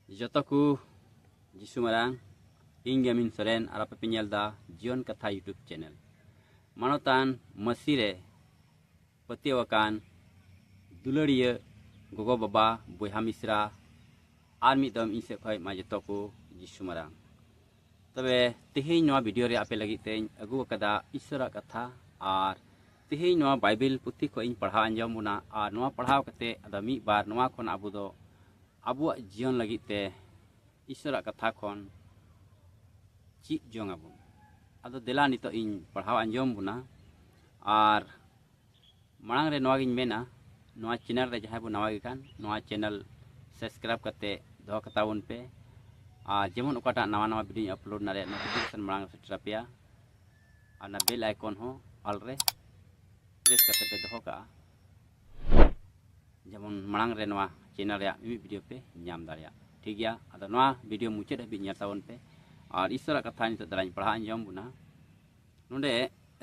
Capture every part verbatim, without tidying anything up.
ᱡᱚᱛᱚ ᱠᱚ ᱡᱤᱥᱩ ᱢᱟᱨᱟᱝ, ᱤᱧ ᱜᱮ ᱟᱹᱢᱤᱱ ᱥᱚᱨᱮᱱ ᱟᱨ ᱟᱯᱮ ᱯᱮ ᱧᱮᱞ ᱮᱫᱟ ᱡᱤᱭᱚᱱ ᱠᱟᱛᱷᱟ YouTube channel᱾ ᱢᱟᱱᱚᱛᱟᱱ ᱢᱟᱹᱥᱤ ᱨᱮ ᱯᱟᱹᱛᱭᱟᱹᱣ ᱟᱠᱟᱱ ᱫᱩᱞᱟᱹᱲᱤᱭᱟᱹ ᱜᱚᱜᱚ ᱵᱟᱵᱟ, ᱵᱚᱭᱦᱟ ᱢᱤᱥᱨᱟ, ᱟᱨ ᱢᱤᱫ ᱫᱚᱢ ᱤᱧ ᱥᱮᱫ ᱠᱷᱚᱱ ᱢᱟ ᱡᱚᱛᱚ ᱠᱚ ᱡᱤᱥᱩ ᱢᱟᱨᱟᱝ᱾ ᱛᱚᱵᱮ ᱛᱮᱦᱮᱧ ᱱᱚᱣᱟ video ᱨᱮ ᱟᱯᱮ ᱞᱟᱹᱜᱤᱫ ᱛᱮᱧ ᱟᱹᱜᱩ ᱟᱠᱟᱫᱟ ᱤᱥᱚᱨᱟᱜ ᱠᱟᱛᱷᱟ᱾ ᱟᱨ ᱛᱮᱦᱮᱧ ᱱᱚᱣᱟ ᱵᱟᱭᱵᱮᱞ ᱯᱩᱛᱷᱤ ᱠᱷᱚᱱ ᱤᱧ ᱯᱟᱲᱦᱟᱣ ᱟᱸᱡᱚᱢ ᱵᱚᱱᱟ, ᱟᱨ ᱱᱚᱣᱟ ᱯᱟᱲᱦᱟᱣ ᱠᱟᱛᱮ ᱟᱫᱚ ᱢᱤᱫ ᱵᱟᱨ ᱱᱚᱣᱟ ᱠᱷᱚᱱ ᱟᱵᱚ ᱫᱚ ᱟᱵᱚᱣᱟᱜ ᱡᱤᱭᱚᱱ ᱞᱟᱹᱜᱤᱫ ᱛᱮ ᱤᱥᱚᱨᱟᱜ ᱠᱟᱛᱷᱟ ᱠᱷᱚᱱ ᱪᱮᱫ ᱡᱚᱝ ᱟᱵᱚᱱ᱾ ᱟᱫᱚ ᱫᱮᱞᱟ ᱱᱤᱛᱚᱜ ᱤᱧ ᱯᱟᱲᱦᱟᱣ ᱟᱸᱡᱚᱢ ᱵᱚᱱᱟ᱾ ᱟᱨ ᱢᱟᱲᱟᱝ ᱨᱮ ᱱᱚᱣᱟ ᱜᱤᱧ ᱢᱮᱱᱟ, ᱱᱚᱣᱟ channel ᱨᱮ ᱡᱟᱦᱟᱸᱭ ᱵᱚᱱ ᱱᱟᱣᱟ ᱜᱮ ᱠᱷᱟᱱ, ᱱᱚᱣᱟ channel subscribe ᱠᱟᱛᱮ ᱫᱚᱦᱚ ᱠᱟᱛᱟ ᱵᱚᱱ ᱯᱮ᱾ ᱟᱨ ᱡᱮᱢᱚᱱ ᱚᱠᱟᱴᱟᱜ ᱱᱟᱣᱟ ᱱᱟᱣᱟ videoᱧ upload ᱚᱱᱟ ᱨᱮᱭᱟᱜ notification ᱢᱟᱲᱟᱝ ᱨᱮ ᱥᱮᱴᱮᱨ ᱟᱯᱮᱭᱟ᱾ ᱟᱨ ᱚᱱᱟ bell icon ᱦᱚᱸ all ᱨᱮ press ᱠᱟᱛᱮ ᱯᱮ ᱫᱚᱦᱚ ᱠᱟᱜᱼᱟ, ᱡᱮᱢᱚᱱ ᱢᱟᱲᱟᱝ ᱨᱮ ᱱᱚᱣᱟ channel ᱨᱮᱭᱟᱜ ᱢᱤᱢᱤᱫ video ᱯᱮ ᱧᱟᱢ ᱫᱟᱲᱮᱭᱟᱜ᱾ ᱴᱷᱤᱠ ᱜᱮᱭᱟ, ᱟᱫᱚ ᱱᱚᱣᱟ video ᱢᱩᱪᱟᱹᱫ ᱦᱟᱹᱵᱤᱡ ᱧᱮᱞ ᱛᱟᱵᱚᱱ ᱯᱮ᱾ ᱟᱨ ᱤᱥᱚᱨᱟᱜ ᱠᱟᱛᱷᱟ ᱱᱤᱛᱚᱜ ᱫᱟᱨᱟᱧ ᱯᱟᱲᱦᱟᱣ ᱟᱸᱡᱚᱢ ᱵᱚᱱᱟ᱾ ᱱᱚᱰᱮ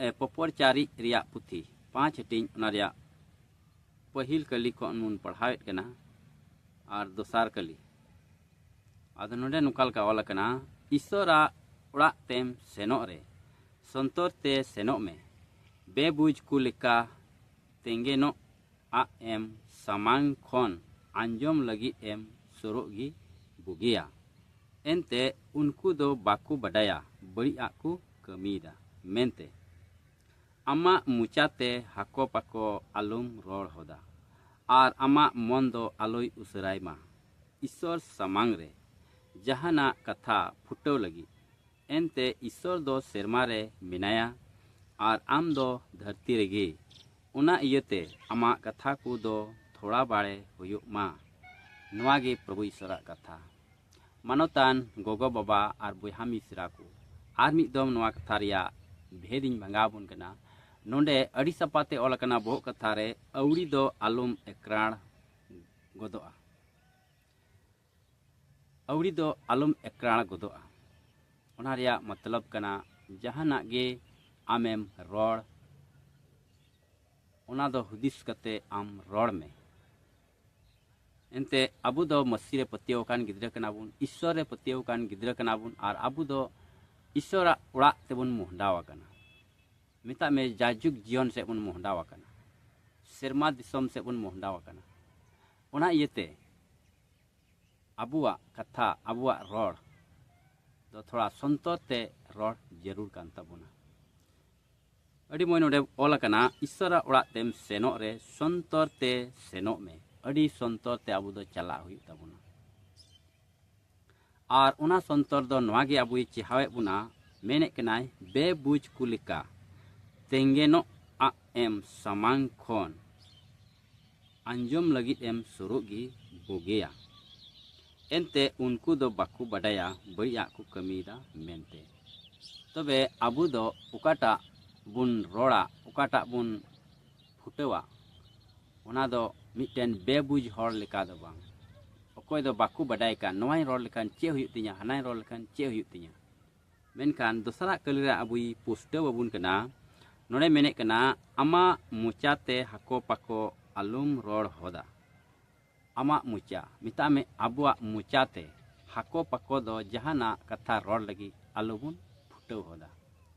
ᱮ, ᱯᱚᱯᱚᱨ ᱪᱟᱨᱤᱡ ᱨᱮᱭᱟᱜ ᱯᱩᱛᱷᱤ, ᱯᱟᱸᱪ ᱦᱟᱹᱴᱤᱧ, ᱚᱱᱟ ᱨᱮᱭᱟᱜ ᱯᱟᱹᱦᱤᱞ ᱠᱟᱹᱞᱤ ᱠᱷᱚᱱ ᱵᱚᱱ ᱯᱟᱲᱦᱟᱣᱮᱫ ᱠᱟᱱᱟ᱾ ᱟᱨ ᱫᱚᱥᱟᱨ ᱠᱟᱹᱞᱤ, ᱟᱫᱚ ᱱᱚᱰᱮ ᱱᱚᱝᱠᱟ ᱞᱮᱠᱟ ᱚᱞ ᱟᱠᱟᱱᱟ, ᱤᱥᱚᱨᱟᱜ ᱚᱲᱟᱜ ᱛᱮᱢ ᱥᱮᱱᱚᱜ ᱨᱮ ᱥᱚᱱᱛᱚᱨ ᱛᱮ ᱥᱮᱱᱚᱜ ᱢᱮ᱾ ᱵᱮᱵᱩᱡᱽ ᱠᱚ ᱞᱮᱠᱟ ᱛᱮᱸᱜᱮᱱᱚᱜ ᱟᱜ ᱮᱢ ᱥᱟᱢᱟᱝ ᱠᱷᱚᱱ ᱟᱸᱡᱚᱢ ᱞᱟᱹᱜᱤᱫ ᱮᱢ ᱥᱩᱨᱩᱜ ᱜᱮ ᱵᱩᱜᱤᱭᱟ᱾ ᱮᱱᱛᱮ ᱩᱱᱠᱩ ᱫᱚ ᱵᱟᱠᱚ ᱵᱟᱰᱟᱭᱟ ᱵᱟᱹᱲᱤᱡ ᱟᱜ ᱠᱚ ᱠᱟᱹᱢᱤᱭᱮᱫᱟ ᱢᱮᱱᱛᱮ᱾ ᱟᱢᱟᱜ ᱢᱚᱪᱟᱛᱮ ᱦᱟᱠᱚ ᱯᱟᱠᱚ ᱟᱞᱚᱢ ᱨᱚᱲ ᱦᱚᱫᱟ, ᱟᱨ ᱟᱢᱟᱜ ᱢᱚᱱ ᱫᱚ ᱟᱞᱚᱭ ᱩᱥᱟᱹᱨᱟᱭ ᱢᱟ ᱤᱥᱚᱨ ᱥᱟᱢᱟᱝ ᱨᱮ ᱡᱟᱦᱟᱱᱟᱜ ᱠᱟᱛᱷᱟ ᱯᱷᱩᱴᱟᱹᱣ ᱞᱟᱹᱜᱤᱫ᱾ ᱮᱱᱛᱮ ᱤᱥᱚᱨ ᱫᱚ ᱥᱮᱨᱢᱟ ᱨᱮ ᱢᱮᱱᱟᱭᱟ, ᱟᱨ ᱟᱢ ᱫᱚ ᱫᱷᱟᱹᱨᱛᱤ ᱨᱮᱜᱮ᱾ ᱚᱱᱟ ᱤᱭᱟᱹᱛᱮ ᱟᱢᱟᱜ ᱠᱟᱛᱷᱟ ᱠᱚ ᱫᱚ ᱛᱷᱚᱲᱟ ᱵᱟᱲᱮ ᱦᱩᱭᱩᱜ ᱢᱟ᱾ ᱱᱚᱣᱟ ᱜᱮ ᱯᱨᱚᱵᱷᱩ ᱤᱥᱚᱨᱟᱜ ᱠᱟᱛᱷᱟ᱾ ᱢᱟᱱᱚᱛᱟᱱ ᱜᱚᱜᱚ ᱵᱟᱵᱟ ᱟᱨ ᱵᱚᱭᱦᱟ ᱢᱤᱥᱨᱟ ᱠᱚ, ᱟᱨ ᱢᱤᱫ ᱫᱚᱢ ᱱᱚᱣᱟ ᱠᱟᱛᱷᱟ ᱨᱮᱭᱟᱜ ᱵᱷᱮᱫ ᱤᱧ ᱵᱷᱟᱸᱜᱟᱣ ᱟᱵᱚᱱ ᱠᱟᱱᱟ᱾ ᱱᱚᱰᱮ ᱟᱹᱰᱤ ᱥᱟᱯᱷᱟ ᱛᱮ ᱚᱞ ᱟᱠᱟᱱᱟ ᱵᱚᱦᱚᱜ ᱠᱟᱛᱷᱟ ᱨᱮ, "ᱟᱹᱣᱲᱤ ᱫᱚ ᱟᱞᱚᱢ ᱮᱠᱨᱟᱲ ᱜᱚᱫᱚᱜᱼᱟ, ᱟᱹᱣᱲᱤ ᱫᱚ ᱟᱞᱚᱢ ᱮᱠᱨᱟᱲ ᱜᱚᱫᱚᱜᱼᱟ"᱾ ᱚᱱᱟ ᱨᱮᱭᱟᱜ ᱢᱚᱛᱞᱚᱵ ᱠᱟᱱᱟ, ᱡᱟᱦᱟᱱᱟᱜ ᱜᱮ ᱟᱢᱮᱢ ᱨᱚᱲ, ᱚᱱᱟ ᱫᱚ ᱦᱩᱫᱤᱥ ᱠᱟᱛᱮ ᱟᱢ ᱨᱚᱲ ᱢᱮ᱾ ᱮᱱᱛᱮ ᱟᱵᱚ ᱫᱚ ᱢᱟᱹᱥᱤ ᱨᱮ ᱯᱟᱹᱛᱭᱟᱹᱣ ᱟᱠᱟᱱ ᱜᱤᱫᱽᱨᱟᱹ ᱠᱟᱱᱟ ᱵᱚᱱ, ᱤᱥᱥᱚᱨ ᱨᱮ ᱯᱟᱹᱛᱭᱟᱹᱣ ᱟᱠᱟᱱ ᱜᱤᱫᱽᱨᱟᱹ ᱠᱟᱱᱟ ᱵᱚᱱ, ᱟᱨ ᱟᱵᱚ ᱫᱚ ᱤᱥᱥᱚᱨᱟᱜ ᱚᱲᱟᱜ ᱛᱮᱵᱚᱱ ᱢᱚᱦᱰᱟᱣ ᱟᱠᱟᱱᱟ᱾ ᱢᱮᱛᱟᱜ ᱢᱮ, ᱡᱟᱭᱡᱩᱜᱽ ᱡᱤᱭᱚᱱ ᱥᱮᱫ ᱵᱚᱱ ᱢᱚᱦᱰᱟᱣ ᱟᱠᱟᱱᱟ, ᱥᱮᱨᱢᱟ ᱫᱤᱥᱚᱢ ᱥᱮᱫ ᱵᱚᱱ ᱢᱚᱦᱰᱟᱣ ᱟᱠᱟᱱᱟ᱾ ᱚᱱᱟ ᱤᱭᱟᱹᱛᱮ ᱟᱵᱚᱣᱟᱜ ᱠᱟᱛᱷᱟ, ᱟᱵᱚᱣᱟᱜ ᱨᱚᱲ ᱫᱚ ᱛᱷᱚᱲᱟ ᱥᱚᱱᱛᱚᱨ ᱛᱮ ᱨᱚᱲ ᱡᱟᱹᱨᱩᱲ ᱠᱟᱱ ᱛᱟᱵᱚᱱᱟ᱾ ᱟᱹᱰᱤ ᱢᱚᱡᱽ ᱱᱚᱰᱮ ᱚᱞ ᱟᱠᱟᱱᱟ, ᱤᱥᱥᱚᱨᱟᱜ ᱚᱲᱟᱜ ᱛᱮᱢ ᱥᱮᱱᱚᱜ ᱨᱮ ᱥᱚᱱᱛᱚᱨ ᱛᱮ ᱥᱮᱱᱚᱜ ᱢᱮ᱾ ᱟᱹᱰᱤ ᱥᱚᱱᱛᱚᱨ ᱛᱮ ᱟᱵᱚ ᱫᱚ ᱪᱟᱞᱟᱜ ᱦᱩᱭᱩᱜ ᱛᱟᱵᱚᱱᱟ᱾ ᱟᱨ ᱚᱱᱟ ᱥᱚᱱᱛᱚᱨ ᱫᱚ ᱱᱚᱣᱟ ᱜᱮ ᱟᱵᱚᱭ ᱪᱮᱦᱟᱣᱮᱫ ᱵᱚᱱᱟ, ᱢᱮᱱᱮᱫ ᱠᱟᱱᱟᱭ, ᱵᱮᱵᱩᱡᱽ ᱠᱚ ᱞᱮᱠᱟ ᱛᱮᱸᱜᱮᱱᱚᱜ ᱟᱜ ᱮᱢ ᱥᱟᱢᱟᱝ ᱠᱷᱚᱱ ᱟᱸᱡᱚᱢ ᱞᱟᱹᱜᱤᱫ ᱮᱢ ᱥᱩᱨᱩᱜ ᱜᱮ ᱵᱩᱜᱤᱭᱟ᱾ ᱮᱱᱛᱮ ᱩᱱᱠᱩ ᱫᱚ ᱵᱟᱠᱚ ᱵᱟᱰᱟᱭᱟ ᱵᱟᱹᱲᱤᱡᱟᱜ ᱠᱚ ᱠᱟᱹᱢᱤᱭᱮᱫᱟ ᱢᱮᱱᱛᱮ᱾ ᱛᱚᱵᱮ ᱟᱵᱚ ᱫᱚ ᱚᱠᱟᱴᱟᱜ ᱵᱚᱱ ᱨᱚᱲᱟ, ᱚᱠᱟᱴᱟᱜ ᱵᱚᱱ ᱯᱷᱩᱴᱟᱹᱣᱟ, ᱚᱱᱟ ᱫᱚ ᱢᱤᱫᱴᱮᱱ ᱵᱮᱵᱩᱡᱽ ᱦᱚᱲ ᱞᱮᱠᱟ ᱫᱚ ᱵᱟᱝ᱾ ᱚᱠᱚᱭ ᱫᱚ ᱵᱟᱠᱚ ᱵᱟᱰᱟᱭ ᱠᱟᱱ, ᱱᱚᱣᱟᱧ ᱨᱚᱲ ᱞᱮᱠᱷᱟᱱ ᱪᱮᱫ ᱦᱩᱭᱩᱜ ᱛᱤᱧᱟ, ᱦᱟᱱᱟᱧ ᱨᱚᱲ ᱞᱮᱠᱷᱟᱱ ᱪᱮᱫ ᱦᱩᱭᱩᱜ ᱛᱤᱧᱟ᱾ ᱢᱮᱱᱠᱷᱟᱱ ᱫᱚᱥᱟᱨᱟᱜ ᱠᱟᱹᱞᱤ ᱨᱮ ᱟᱵᱚᱭ ᱯᱩᱥᱴᱟᱹᱣ ᱟᱵᱚᱱ ᱠᱟᱱᱟ᱾ ᱱᱚᱰᱮ ᱢᱮᱱᱮᱫ ᱠᱟᱱᱟ, ᱟᱢᱟᱜ ᱢᱚᱪᱟᱛᱮ ᱦᱟᱠᱚ ᱯᱟᱠᱚ ᱟᱞᱚᱢ ᱨᱚᱲ ᱦᱚᱫᱟ᱾ ᱟᱢᱟᱜ ᱢᱚᱪᱟ, ᱢᱮᱛᱟᱜ ᱢᱮ, ᱟᱵᱚᱣᱟᱜ ᱢᱚᱪᱟᱛᱮ ᱦᱟᱠᱚ ᱯᱟᱠᱚ ᱫᱚ ᱡᱟᱦᱟᱱᱟᱜ ᱠᱟᱛᱷᱟ ᱨᱚᱲ ᱞᱟᱹᱜᱤᱫ ᱟᱞᱚᱵᱚᱱ ᱯᱷᱩᱴᱟᱹᱣ ᱦᱚᱫᱟ᱾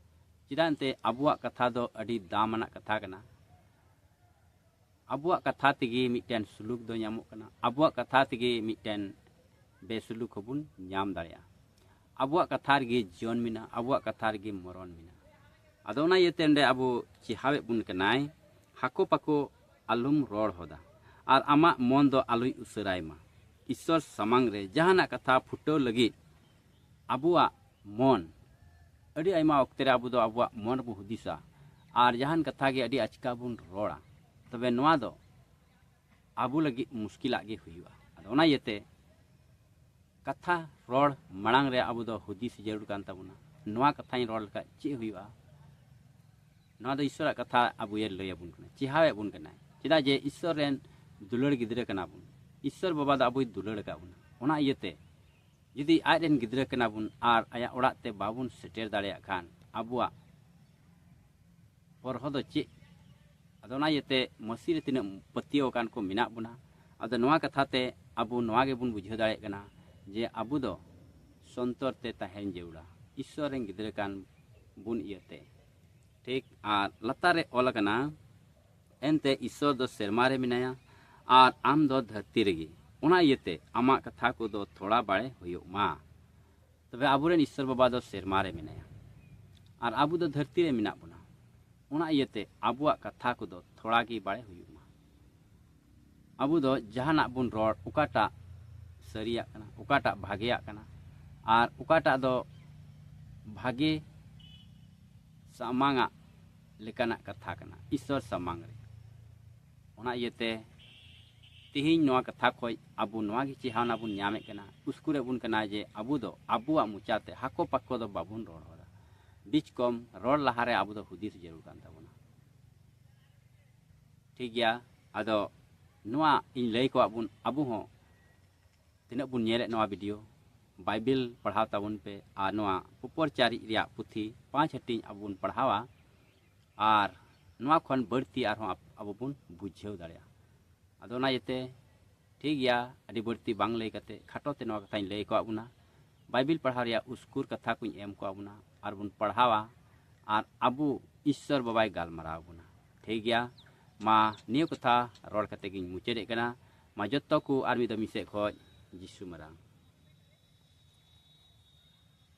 ᱪᱮᱫᱟᱜ ᱮᱱᱛᱮ ᱟᱵᱚᱣᱟᱜ ᱠᱟᱛᱷᱟ ᱫᱚ ᱟᱹᱰᱤ ᱫᱟᱢ ᱟᱱᱟᱜ ᱠᱟᱛᱷᱟ ᱠᱟᱱᱟ᱾ ᱟᱵᱚᱣᱟᱜ ᱠᱟᱛᱷᱟ ᱛᱮᱜᱮ ᱢᱤᱫᱴᱮᱱ ᱥᱩᱞᱩᱠ ᱫᱚ ᱧᱟᱢᱚᱜ ᱠᱟᱱᱟ, ᱟᱵᱚᱣᱟᱜ ᱠᱟᱛᱷᱟ ᱛᱮᱜᱮ ᱢᱤᱫᱴᱮᱱ ᱵᱮᱥᱩᱞᱩᱠ ᱦᱚᱸᱵᱚᱱ ᱧᱟᱢ ᱫᱟᱲᱮᱭᱟᱜᱼᱟ᱾ ᱟᱵᱚᱣᱟᱜ ᱠᱟᱛᱷᱟ ᱨᱮᱜᱮ ᱡᱤᱭᱚᱱ ᱢᱮᱱᱟᱜᱼᱟ, ᱟᱵᱚᱣᱟᱜ ᱠᱟᱛᱷᱟ ᱨᱮᱜᱮ ᱢᱚᱨᱚᱱ ᱢᱮᱱᱟᱜᱼᱟ᱾ ᱟᱫᱚ ᱚᱱᱟ ᱤᱭᱟᱹᱛᱮ ᱚᱸᱰᱮ ᱟᱵᱚ ᱪᱮᱦᱟᱣᱮᱫ ᱵᱚᱱ ᱠᱟᱱᱟᱭ, ᱦᱟᱠᱚ ᱯᱟᱠᱚ ᱟᱞᱚᱢ ᱨᱚᱲ ᱦᱚᱫᱟ, ᱟᱨ ᱟᱢᱟᱜ ᱢᱚᱱ ᱫᱚ ᱟᱞᱚᱭ ᱩᱥᱟᱹᱨᱟᱭ ᱢᱟ᱾ ᱤᱥᱥᱚᱨ ᱥᱟᱢᱟᱝ ᱨᱮ ᱡᱟᱦᱟᱱᱟᱜ ᱠᱟᱛᱷᱟ ᱯᱷᱩᱴᱟᱹᱣ ᱞᱟᱹᱜᱤᱫ ᱟᱵᱚᱣᱟᱜ ᱢᱚᱱ, ᱟᱹᱰᱤ ᱟᱭᱢᱟ ᱚᱠᱛᱮ ᱨᱮ ᱟᱵᱚ ᱫᱚ ᱟᱵᱚᱣᱟᱜ ᱢᱚᱱ ᱨᱮᱵᱚᱱ ᱦᱩᱫᱤᱥᱟ, ᱟᱨ ᱡᱟᱦᱟᱱ ᱠᱟᱛᱷᱟ ᱜᱮ ᱟᱹᱰᱤ ᱟᱪᱠᱟ ᱵᱚᱱ ᱨᱚᱲᱟ, ᱛᱚᱵᱮ ᱱᱚᱣᱟ ᱫᱚ ᱟᱵᱚ ᱞᱟᱹᱜᱤᱫ ᱢᱩᱥᱠᱤᱞᱟᱜ ᱜᱮ ᱦᱩᱭᱩᱜᱼᱟ᱾ ᱟᱫᱚ ᱚᱱᱟ ᱤᱭᱟᱹᱛᱮ ᱠᱟᱛᱷᱟ ᱨᱚᱲ ᱢᱟᱲᱟᱝ ᱨᱮ ᱟᱵᱚ ᱫᱚ ᱦᱩᱫᱤᱥ ᱡᱟᱹᱨᱩᱲ ᱠᱟᱱ ᱛᱟᱵᱚᱱᱟ, ᱱᱚᱣᱟ ᱠᱟᱛᱷᱟᱧ ᱨᱚᱲ ᱞᱮᱠᱷᱟᱡ ᱪᱮᱫ ᱦᱩᱭᱩᱜᱼᱟ? ᱱᱚᱣᱟ ᱫᱚ ᱤᱥᱥᱚᱨᱟᱜ ᱠᱟᱛᱷᱟ ᱟᱵᱚᱭᱮ ᱞᱟᱹᱭ ᱟᱵᱚᱱ ᱠᱟᱱᱟ, ᱪᱮᱦᱟᱣᱮᱫ ᱵᱚᱱ ᱠᱟᱱᱟᱭ᱾ ᱪᱮᱫᱟᱜ ᱡᱮ ᱤᱥᱥᱚᱨ ᱨᱮᱱ ᱫᱩᱞᱟᱹᱲ ᱜᱤᱫᱽᱨᱟᱹ ᱠᱟᱱᱟ ᱵᱚᱱ, ᱤᱥᱥᱚᱨ ᱵᱟᱵᱟ ᱫᱚ ᱟᱵᱚᱭ ᱫᱩᱞᱟᱹᱲ ᱟᱠᱟᱫ ᱵᱚᱱᱟ᱾ ᱚᱱᱟ ᱤᱭᱟᱹᱛᱮ ᱡᱩᱫᱤ ᱟᱡ ᱨᱮᱱ ᱜᱤᱫᱽᱨᱟᱹ ᱠᱟᱱᱟ ᱵᱚᱱ ᱟᱨ ᱟᱭᱟᱜ ᱚᱲᱟᱜ ᱛᱮ ᱵᱟᱵᱚᱱ ᱥᱮᱴᱮᱨ ᱫᱟᱲᱮᱭᱟᱜ ᱠᱷᱟᱱ ᱟᱵᱚᱣᱟᱜ ᱦᱚᱨᱦᱚ ᱫᱚ ᱪᱮᱫ? ᱟᱫᱚ ᱚᱱᱟ ᱤᱭᱟᱹᱛᱮ ᱢᱟᱹᱥᱤ ᱨᱮ ᱛᱤᱱᱟᱹᱜ ᱯᱟᱹᱛᱭᱟᱹᱣ ᱟᱠᱟᱱ ᱠᱚ ᱢᱮᱱᱟᱜ ᱵᱚᱱᱟ, ᱟᱫᱚ ᱱᱚᱣᱟ ᱠᱟᱛᱷᱟ ᱛᱮ ᱟᱵᱚ ᱱᱚᱣᱟ ᱜᱮᱵᱚᱱ ᱵᱩᱡᱷᱟᱹᱣ ᱫᱟᱲᱮᱭᱟᱜ ᱠᱟᱱᱟ ᱡᱮ ᱟᱵᱚ ᱫᱚ ᱥᱚᱱᱛᱚᱨ ᱛᱮ ᱛᱟᱦᱮᱱ ᱡᱟᱹᱨᱩᱲᱟ, ᱤᱥᱥᱚᱨ ᱨᱮᱱ ᱜᱤᱫᱽᱨᱟᱹ ᱠᱟᱱ ᱵᱚᱱ ᱤᱭᱟᱹᱛᱮ᱾ ᱴᱷᱤᱠ, ᱟᱨ ᱞᱟᱛᱟᱨ ᱨᱮ ᱚᱞ ᱟᱠᱟᱱᱟ, ᱮᱱᱛᱮ ᱤᱥᱥᱚᱨ ᱫᱚ ᱥᱮᱨᱢᱟ ᱨᱮ ᱢᱮᱱᱟᱭᱟ ᱟᱨ ᱟᱢ ᱫᱚ ᱫᱷᱟᱹᱨᱛᱤ ᱨᱮᱜᱮ, ᱚᱱᱟ ᱤᱭᱟᱹᱛᱮ ᱟᱢᱟᱜ ᱠᱟᱛᱷᱟ ᱠᱚᱫᱚ ᱛᱷᱚᱲᱟ ᱵᱟᱲᱮ ᱦᱩᱭᱩᱜ ᱢᱟ᱾ ᱛᱚᱵᱮ ᱟᱵᱚᱨᱮᱱ ᱤᱥᱥᱚᱨ ᱵᱟᱵᱟ ᱫᱚ ᱥᱮᱨᱢᱟ ᱨᱮ ᱢᱮᱱᱟᱭᱟ ᱟᱨ ᱟᱵᱚ ᱫᱚ ᱫᱷᱟᱹᱨᱛᱤ ᱨᱮ ᱢᱮᱱᱟᱜ ᱵᱚᱱᱟ, ᱚᱱᱟ ᱤᱭᱟᱹᱛᱮ ᱟᱵᱚᱣᱟᱜ ᱠᱟᱛᱷᱟ ᱠᱚᱫᱚ ᱛᱷᱚᱲᱟ ᱜᱮ ᱵᱟᱲᱮ ᱦᱩᱭᱩᱜ ᱢᱟ᱾ ᱟᱵᱚ ᱫᱚ ᱡᱟᱦᱟᱱᱟᱜ ᱵᱚᱱ ᱨᱚᱲ, ᱚᱠᱟᱴᱟᱜ ᱥᱟᱹᱨᱤᱭᱟᱜ ᱠᱟᱱᱟ, ᱚᱠᱟᱴᱟᱜ ᱵᱷᱟᱜᱮᱭᱟᱜ ᱠᱟᱱᱟ, ᱟᱨ ᱚᱠᱟᱴᱟᱜ ᱫᱚ ᱵᱷᱟᱜᱮ ᱥᱟᱢᱟᱝᱟᱜ ᱞᱮᱠᱟᱱᱟᱜ ᱠᱟᱛᱷᱟ ᱠᱟᱱᱟ ᱤᱥᱥᱚᱨ ᱥᱟᱢᱟᱝ ᱨᱮ᱾ ᱚᱱᱟ ᱤᱭᱟᱹᱛᱮ ᱛᱮᱦᱮᱧ ᱱᱚᱣᱟ ᱠᱟᱛᱷᱟ ᱠᱷᱚᱡ ᱟᱵᱚ ᱱᱚᱣᱟ ᱜᱮ ᱪᱮᱦᱟᱣᱱᱟ ᱵᱚᱱ ᱧᱟᱢᱮᱫ ᱠᱟᱱᱟ, ᱩᱥᱠᱩᱨᱮᱫ ᱵᱚᱱ ᱠᱟᱱᱟ ᱡᱮ ᱟᱵᱚ ᱫᱚ ᱟᱵᱚᱣᱟᱜ ᱢᱚᱪᱟᱛᱮ ᱦᱟᱠᱚ ᱯᱟᱠᱚ ᱫᱚ ᱵᱟᱵᱚᱱ ᱨᱚᱲ ᱦᱚᱫᱟ᱾ ᱵᱤᱪᱠᱚᱢ ᱨᱚᱲ ᱞᱟᱦᱟᱨᱮ ᱟᱵᱚ ᱫᱚ ᱦᱩᱫᱤᱥ ᱡᱟᱹᱨᱩᱲ ᱠᱟᱱ ᱛᱟᱵᱚᱱᱟ᱾ ᱴᱷᱤᱠ ᱜᱮᱭᱟ, ᱟᱫᱚ ᱱᱚᱣᱟ ᱤᱧ ᱞᱟᱹᱭ ᱠᱚᱣᱟᱜ ᱵᱚᱱ, ᱟᱵᱚ ᱦᱚᱸ ᱛᱤᱱᱟᱹᱜ ᱵᱚᱱ ᱧᱮᱞᱮᱫ ᱱᱚᱣᱟ ᱵᱷᱤᱰᱤᱭᱳ, ᱵᱟᱭᱵᱮᱞ ᱯᱟᱲᱦᱟᱣ ᱛᱟᱵᱚᱱ ᱯᱮ ᱟᱨ ᱱᱚᱣᱟ ᱯᱚᱯᱚᱨ ᱪᱟᱨᱤᱡ ᱨᱮᱭᱟᱜ ᱯᱩᱛᱷᱤ ᱯᱟᱸᱪ ᱦᱟᱹᱴᱤᱧ ᱟᱵᱚ ᱵᱚᱱ ᱯᱟᱲᱦᱟᱣᱟ ᱟᱨ ᱱᱚᱣᱟ ᱠᱷᱚᱱ ᱵᱟᱹᱲᱛᱤ ᱟᱨᱦᱚᱸ ᱟᱵ-, ᱟᱵᱚ ᱵᱚᱱ ᱵᱩᱡᱷᱟᱹᱣ ᱫᱟᱲᱮᱭᱟᱜᱼᱟ᱾ ᱟᱫᱚ ᱚᱱᱟ ᱤᱭᱟᱹᱛᱮ ᱴᱷᱤᱠ ᱜᱮᱭᱟ, ᱟᱹᱰᱤ ᱵᱟᱹᱲᱛᱤ ᱵᱟᱝ ᱞᱟᱹᱭ ᱠᱟᱛᱮ ᱠᱷᱟᱴᱚ ᱛᱮ ᱱᱚᱣᱟ ᱠᱟᱛᱷᱟᱧ ᱞᱟᱹᱭ ᱟᱠᱟᱣᱟᱫ ᱵᱚᱱᱟ᱾ ᱵᱟᱭᱵᱮᱞ ᱯᱟᱲᱦᱟᱣ ᱨᱮᱭᱟᱜ ᱩᱥᱠᱩᱨ ᱠᱟᱛᱷᱟ ᱠᱚᱧ ᱮᱢ ᱠᱟᱣᱟᱫ ᱵᱚᱱᱟ ᱟᱨ ᱵᱚᱱ ᱯᱟᱲᱦᱟᱣᱟ ᱟᱨ ᱟᱵᱚ ᱤᱥᱥᱚᱨ ᱵᱟᱵᱟᱭ ᱜᱟᱞᱢᱟᱨᱟᱣ ᱵᱚᱱᱟ᱾ ᱴᱷᱤᱠ ᱜᱮᱭᱟ, ᱢᱟ ᱱᱤᱭᱟᱹ ᱠᱟᱛᱷᱟ ᱨᱚᱲ ᱠᱟᱛᱮ ᱜᱤᱧ ᱢᱩᱪᱟᱹᱫᱮᱫ ᱠᱟᱱᱟ᱾ ᱢᱟ ᱡᱚᱛᱚ ᱠᱚ ᱟᱨ ᱢᱤᱫ ᱫᱚᱢ ᱤᱧ ᱥᱮᱫ ᱠᱷᱚᱡ ᱡᱤᱥᱩ ᱢᱟᱨᱟᱝ᱾